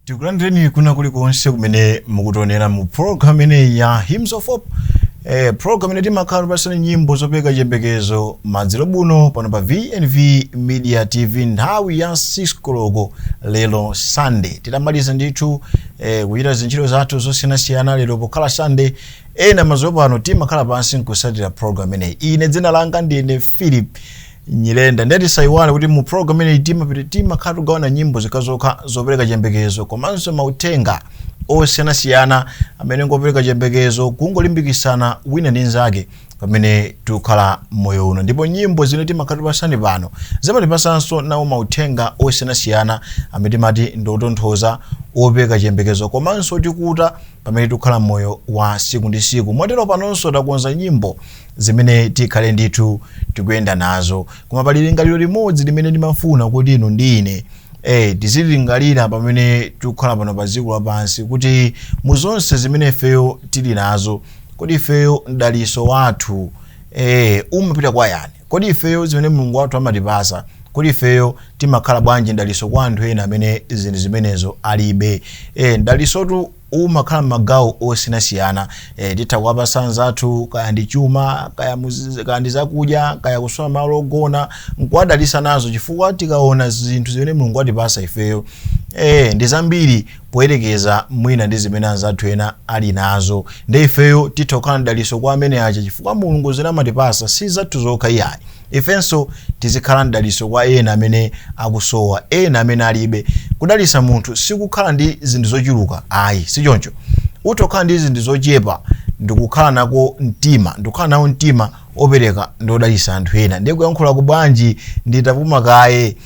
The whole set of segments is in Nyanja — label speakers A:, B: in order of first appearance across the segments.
A: Tikulandireni kuna kulikonse kumene mukutionera mu program ineyi ya Hymns of Hope, program ine timakhala tipasani nyimbo zopereka chiyembekezo madzulo buno pano pa VNV Media TV, nthawi ya 6 koloko lero Sunday. Titamaliza ndithu kuchita zintchito zathu zosiyanasiyana lero pokhala Sunday, ena madzulo pano timakhala pansi nkusatira program ineyi. Ine dzina langa ndine Philip Nyirenda. Ndiye tisayiwale kuti mu program ineyi timakhala tugawana nyimbo zokhazokha zopereka chiyembekezo komanso mauthenga osiyanasiyana amene ngopereka chiyembekezo, kungolimbikisana wina ndi nzake pamene tikukhala moyo uno. Ndipo nyimbo zimene timakhala tipasani pano zimatipasanso nawo mauthenga osiyanasiyana amene timati ndiotonthoza, opereka chiyembekezo komanso tikuta pamene tikukhala moyo wa siku ndi siku. Motero panonso takonza nyimbo zimene tikhale ndithu tikuyenda nazo, koma pali lingaliro limodzi limene ndimafuna kuti inu ndi ine tizilingalira pamene tikukhala pano pa dziko lapansi, kuti mu zonse zimene ifeyo tili nazo, kodi ifeyo mdaliso wathu umapita kwa yani? Kodi ifeyo zimene Mulungu wathu amatipasa, kodi ifeyo timakhala bwanji mdaliso kwa anthu ena amene zinthu zimenezo alibe? Mdalisotu umakhala m'magawo osiyanasiyana. Titha kuwapasa anzathu kaya ndi chuma, kaya ndi zakudya, kaya kusowa malo ogona, nkuwadalisa nazo, chifukwa tikaona zinthu zimene Mulungu atipasa ifeyo ndi zambiri poyerekeza mwina ndi zimene anzathu ena ali nazo. Ndi ifeyo titha kukhala mdaliso kwa amene aja, chifukwa Mulungu zimene amatipasa si zathu zokha iyayi. Ifenso tizikhala mdaliso kwa ena amene akusowa, ena amene alibe. Kudalisa munthu sikukhala ndi zinthu zochuluka ayi, sichoncho. Utokhala ndi zinthu zochepa ndikukhala nako mtima, ndikukhala nawo mtima opereka ndi odalisa anthu ena. Ndiye kuyankhula kubwanji, nditapuma kaye,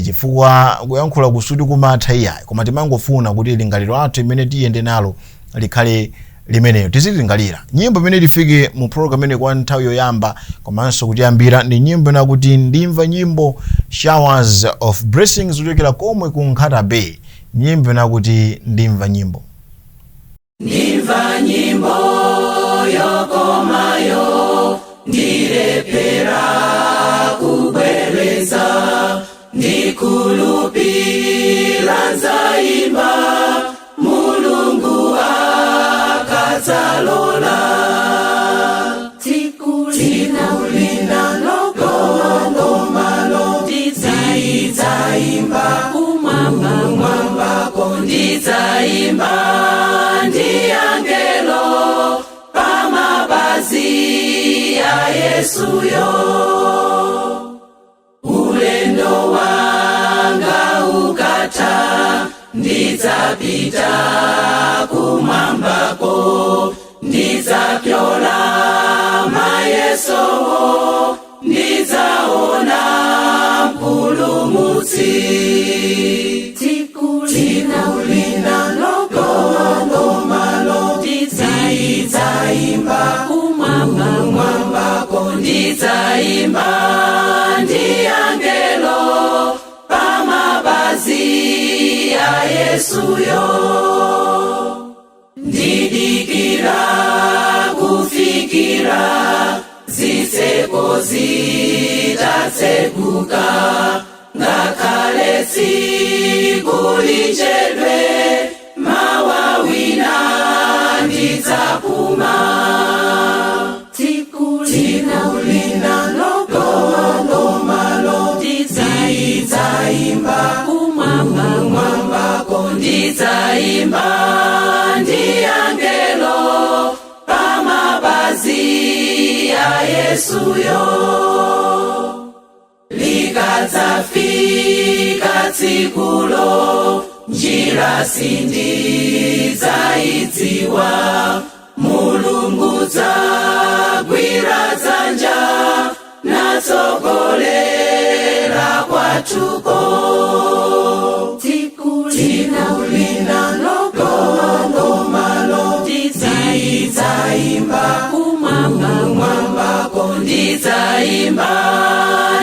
A: chifukwa kuyankhula kusuti kumatha iyayi, koma timangofuna kuti lingaliro athu imene tiyende nalo likhale limeneyo, tizilingalira. Nyimbo imene tifike mu program imene kwa nthawi yoyamba komanso kutiyambira ndi nyimbo inakuti "Ndimva Nyimbo", Showers of Blessings, kuchokera komwe ku Nkhata Bay. Nyimbo inakuti "Ndimva Nyimbo".
B: Ndimva nyimbo yokomayo, ndilephera kubwereza, ndikhulupira nzayimba Mulungu akadzalola. Tsiku lina lokomalo ndidzaimba kumwambako, ndidzaimba ndi angelo pamapazi ya Yesuyo. Ulendo wanga ukatha, ndidzapita kumwambako, ndidzapyola mayesowo, ndidzaona Mpulumutsi. Tsiku lina lokomalo ndidzaimba kumwambako, ndidzaimba ndi angelo pamapazi ya Yesuyo. Ndidikira kufikira zitseko zitatseguka, ngakhale tsiku lichedwe, mawa wina ndidzapuma. Tsiku lina lokomalo ndidzaimba kumwambako, ndidzaimba ndi angelo pamapazi ya Yesuyo. Likadzafika tsikulo, njira sindidzaidziwa, Mulungu dzagwira dzanja natsogolera kwathuko. Tsiku lina lokomalo ndidzaimba kumwambako, ndidzaimba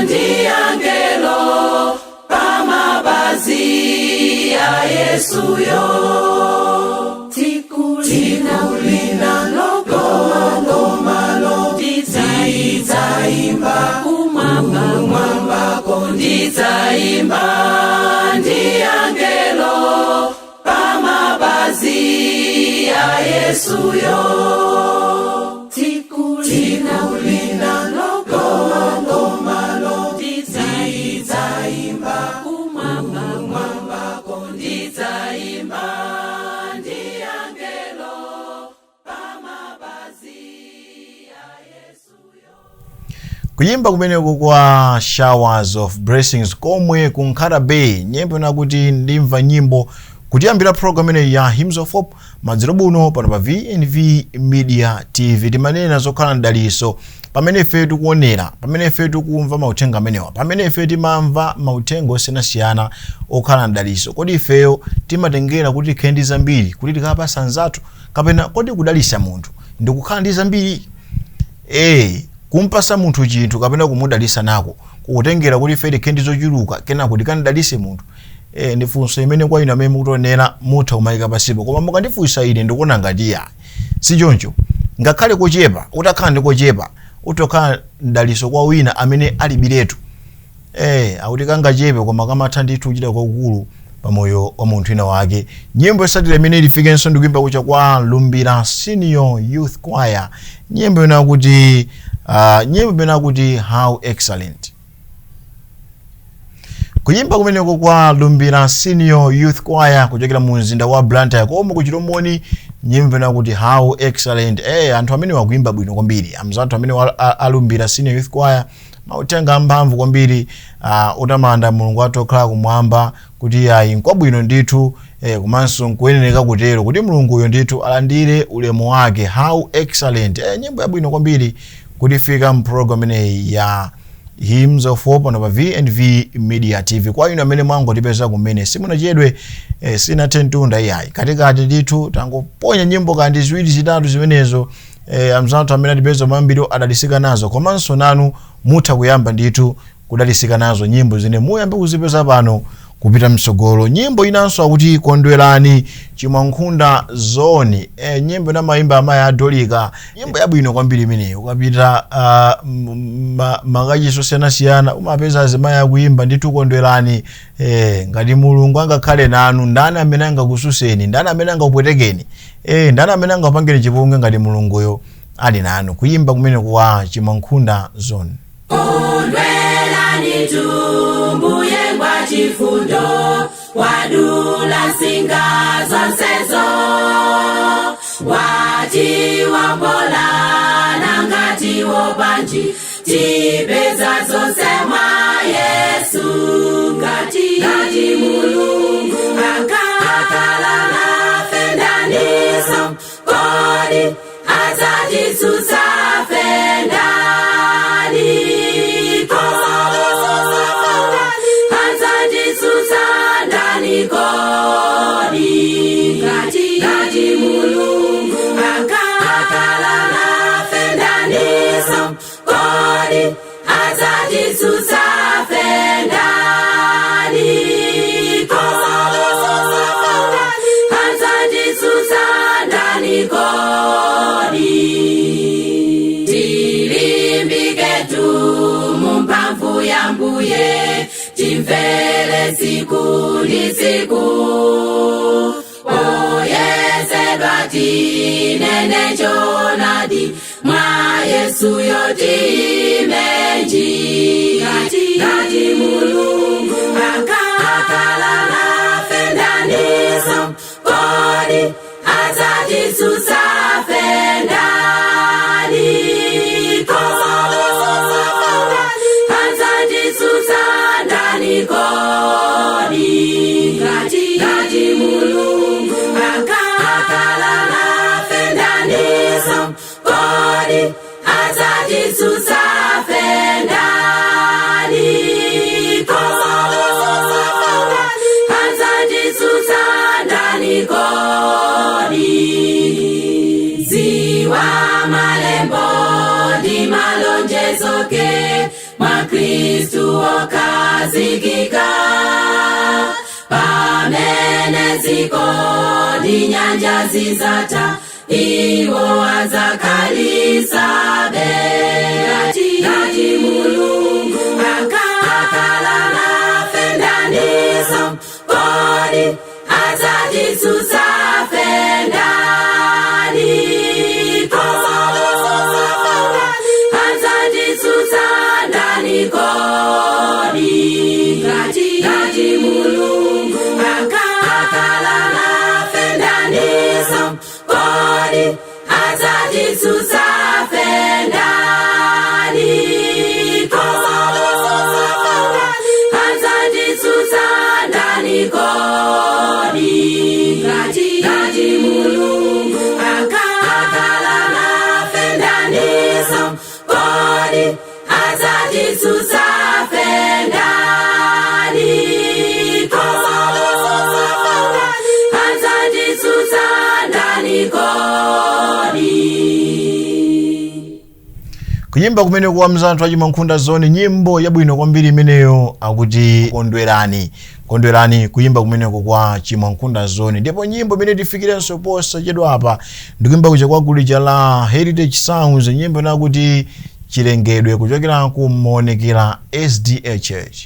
B: ndi angelo pamapazi ya Yesuyo. Tsiku lina lokomalo ndidzaimba kumwambako, ndidzaimba ndi angelo. Yesuyo. Tsiku lina lokoma ndidzaimba kumwamba, ndidzaimba ndi angelo pamapazi a Yesuyo.
A: Kuyimba kumeneko kwa Showers of Blessings komwe ku Nkhata Bay, nyimbo inakuti "Ndimva Nyimbo", kutiyambira program ineyi ya Hymns of Hope madzulo buno pano pa VNV Media TV. Timanena zokhala mdaliso pamene ife tikuonera, pamene ife tikumva mauthenga amenewa, pamene ife timamva mauthenga osiyanasiyana okhala mdaliso. Kodi ifeyo timatengera kuti tikhale ndi zambiri kuti tikapasa anzathu, kapena kodi kudalisa munthu ndikukhala ndi zambiri? Kumpasa munthu chinthu kapena kumudalisa nako kukutengera kuti ife tikhale ndi zochuluka, kenako tikanidalise munthu? Ndifunso imene kwa inu amene mukutionera mutha kumayika pasipo, koma mukandifunsa ine, ndikuona ngati ya sichoncho. Ngakhale kochepa, utakhala ndi kochepa utokhala mdaliso kwa wina amene alibiretu. Akuti kangachepe koma kamatha ndithu kuchita kwakukulu pamoyo wa munthu wina wake. Nyimbo yotsatira imene ilifikenso ndikuimba kucha kwa Lumbira Senior Youth Choir, nyimbo imene akuti "How Excellent". Kuyimba kumeneko kwa Lumbira Senior Youth Choir kuchokera mu mzinda wa Blantyre komwe ku Chilomoni, nyimbo imene akuti "How Excellent". Anthu amene wakuimba bwino kwambiri, amzathu amene alumbira Senior Youth Choir, mauthenga amphamvu kwambiri, otamanda Mulungu athu okhala kumwamba kuti ayi, nkwabwino ndithu, komanso nkuyenereka kutero kuti Mulunguyo ndithu alandire ulemu wake. "How Excellent", nyimbo yabwino kwambiri kutifika mprogram imeneyi ya Hymns of Hope pano pa VNV Media TV. Kwa inu amene mwangotipeza kumene, simunachedwe, sinathe mtunda iyayi, katikati ndithu tangoponya nyimbo kandi ziwiri zitatu zimenezo. Amzathu amene atipeza mwambiri adalisika nazo, komanso nanu mutha kuyamba ndithu kudalisika nazo nyimbo zine muyambe kuzipeza pano kupita mtsogolo. Nyimbo inanso akuti "Kondwerani", Chimwankhunda Zone, nyimbo inamayimba amayi adolika, nyimbo yabwino kwambiri imeneyo. Ukapita makachiso osiyanasiyana umapeza azimayi akuyimba ndithu "Kondwerani". Ngati Mulungu angakhale nanu, ndani amene angakususeni? Ndani amene angakupwetekeni? Ndani amene angapangeni chipongwe ngati Mulunguyo ali nanu? Kuyimba kumene kwa Chimwankhunda Zone.
B: Kondwerani tumbuye ngwa chifundo, wadula nsinga zonsezo, watiwombola nangati wopanji, tipeza zonse mwa Yesu. Ngati Mulungu akakhala nafe, ndaniso kodi adzatitsutsa fe? Ndani adzatitsutsa? Ndani kodi? Ngati Mulungu akakhala nafe, ndaniso kodi adzatitsutsa fe? Ndani adzatitsutsa? Ndani kodi? Tilimbike tu mumphamvu ya Mbuye, timvere tsiku ndi tsiku, oyezedwa tinene choonadi, mwa Yesu yotimenji. Ngati Mulungu akakhala nafe, ndaniso kodi adzatitsutsa fe? Ndani adzatitsutsa? Ndani kodi? Ngati Mulungu akakhala nafe, ndaniso kodi adzatitsutsa fe? Ndani adzatitsutsa? Ndani kodi? Ziwa malembo ndi malonjezo ke mwa Khristu okazikika, pamene dziko ndi nyanja zizatha, iwo adzakhalisabe. Ngati Mulungu akakhala nafe, ndaniso kodi adzatitsutsa fe? Ndani Kodi? Ngati Mulungu akakhala nafe, ndaniso kodi adzatitsutsa fe ndani? Adzatitsutsa ndani kodi?
A: Kuyimba kumene kwa mzanthu achimankhunda zone, nyimbo yabwino kwambiri imeneyo, akuti "Kondwerani, Kondwerani", kuyimba kumeneko kwa Chimwankhunda Zone. Ndipo nyimbo imene tifikirenso posachedwa apa ndikuyimba kuja kwa gulu la Heritage Sounds, nyimbo inakuti "Chilengedwe", kuchokera ku Maonekera SDA Church.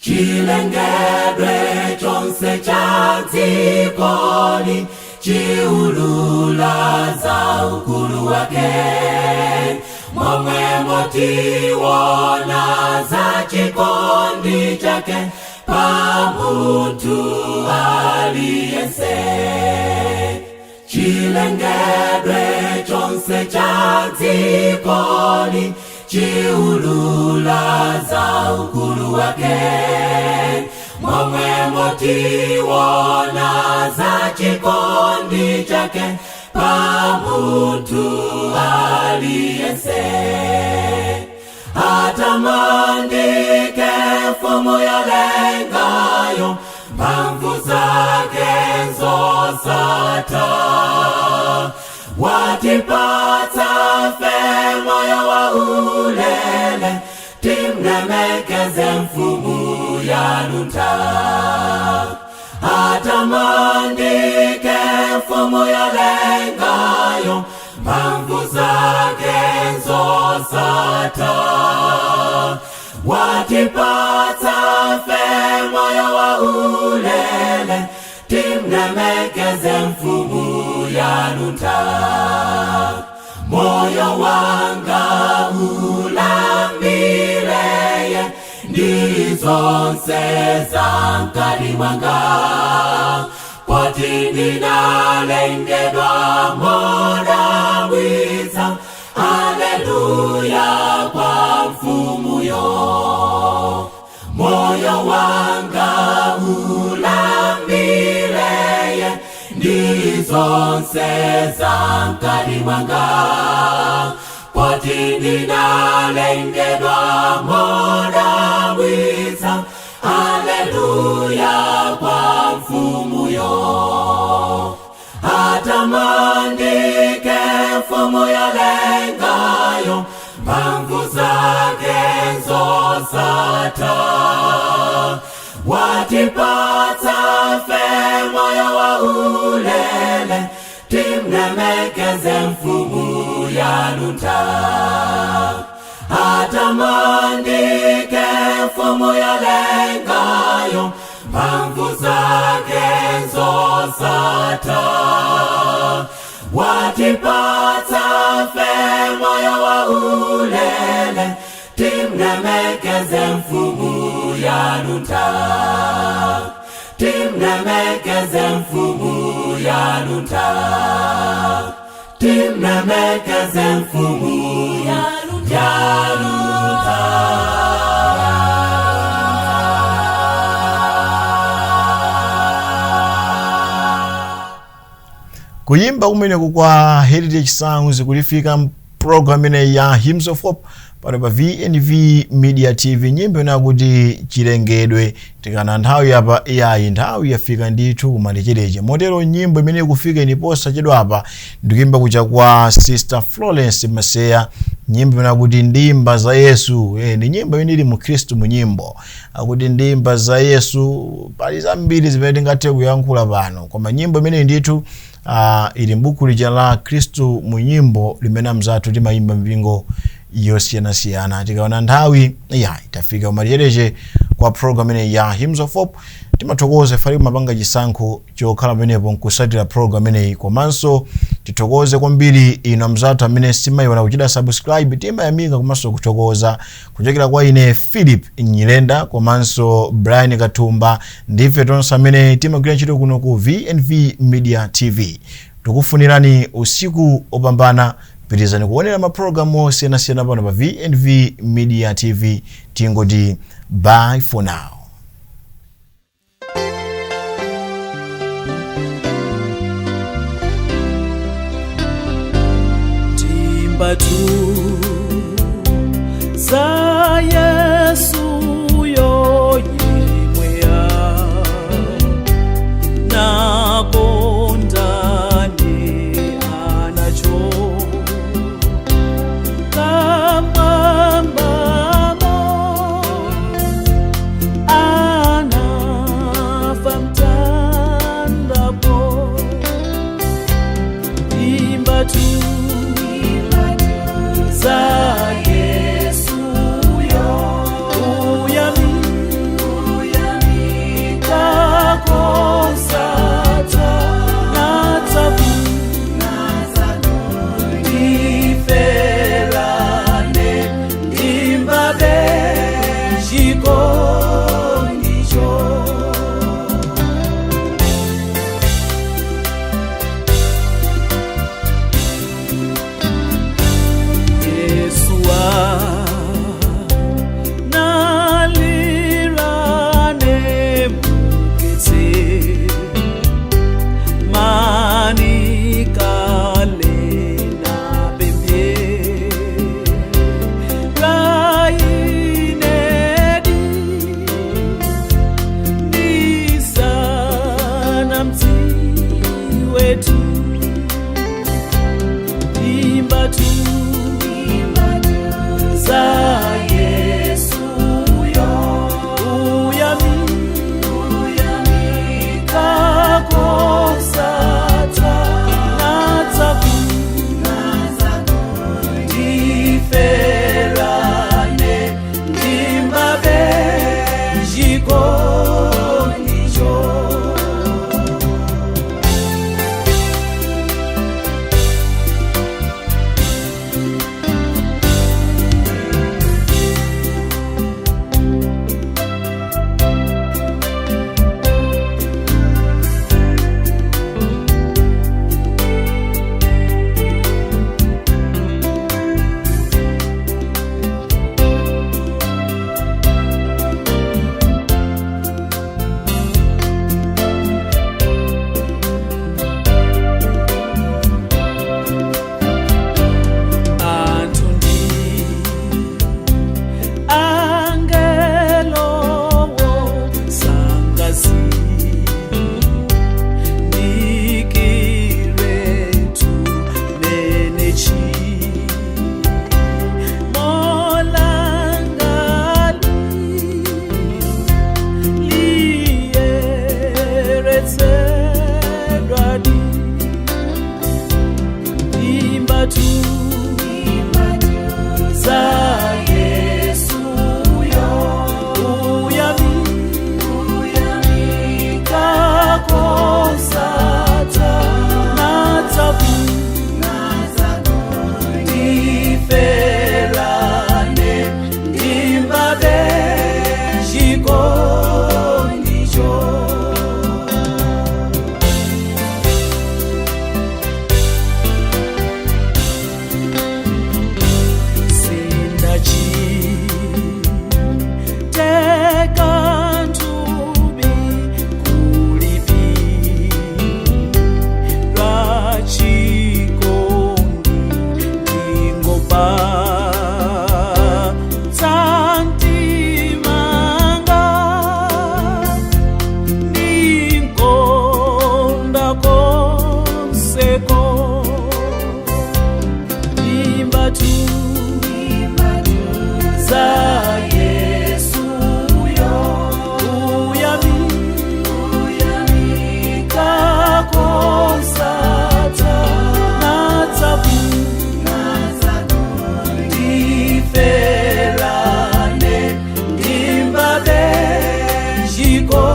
B: Chilengedwe chonse cha dzikoli chiulula za ukulu wake, momwe motiwona za chikondi chake pa munthu aliyense. Chilengedwe chonse cha dzikoli chiulula za ukulu wake, momwe motiwona za chikondi chake pa munthu aliyense. Atamandike mfumu yalengayo, mphamvu zake nzosatha. Watipatsa fe moyo wa ulele, timlemekeze mfumu ya luntha. Atamandike mfumu yalengayo, mphamvu zake nzosatha. Watipatsa fe moyo wa ulele, timlemekeze mfumu ya luntha. Moyo wanga ulambileye, ndi zonse za mkati mwanga, poti ndinalengedwa modabwitsa. Haleluya kwa mfumuyo. Moyo wanga ulambileye, ndi zonse za mkati mwanga, poti ndinalengedwa modabwitsa. Haleluya kwa mfumuyo. Atamandike mfumu yalengayo, mphamvu zake nzosatha. Watipatsa fe moyo wa ulele, timlemekeze mfumu ya luntha. Atamandike mfumu yalengayo, mphamvu zake nzosatha. Watipatsa fe moyo wa ulele, timlemekeze mfumu ya luntha. Timlemekeze mfumu ya luntha. Timlemekeze mfumu ya luntha.
A: Kuyimba kumeneku kwa Heritage Sounds kulifika program imeneyi ya Hymns of Hope pano pa VNV Media TV, nyimbo inakuti "Chilengedwe". Tikana nthawi yapa iyayi, nthawi yafika ndithu kumalechereche. Motero nyimbo imene ikufika iniposa chedwapa ndikuyimba kucha kwa Sister Florence Maseya, nyimbo inakuti "Ndimba za Yesu". Ni nyimbo imene ili mu Khristu mu nyimbo, akuti "Ndimba za Yesu". Pali zambiri zimene tingathe kuyankhula pano, koma nyimbo imeneyi ndithu ili m'buku lija la Khristu mu nyimbo limene amzathu timayimba mipingo yosiyanasiyana. Tikaona nthawi ya tafika kumalechereche kwa program imeneyi ya Hymns of Hope, timathokoza ifali kumapanga chisankho chokhala pamenepo nkusatira program imeneyi. Komanso tithokoze kwambiri inu amzathu amene simayiwala kuchita subscribe. Timayamika komanso kuthokoza kuchokera kwa ine Philip Nyirenda komanso Brian Kathumba, ndife tonse amene timagwira ntchito kuno ku VNV Media TV. Tikufunirani usiku opambana. Pitirizani kuonera mapulogalamu osiyanasiyana pano pa VNV Media TV. Tingoti bye for now.
B: Dziko.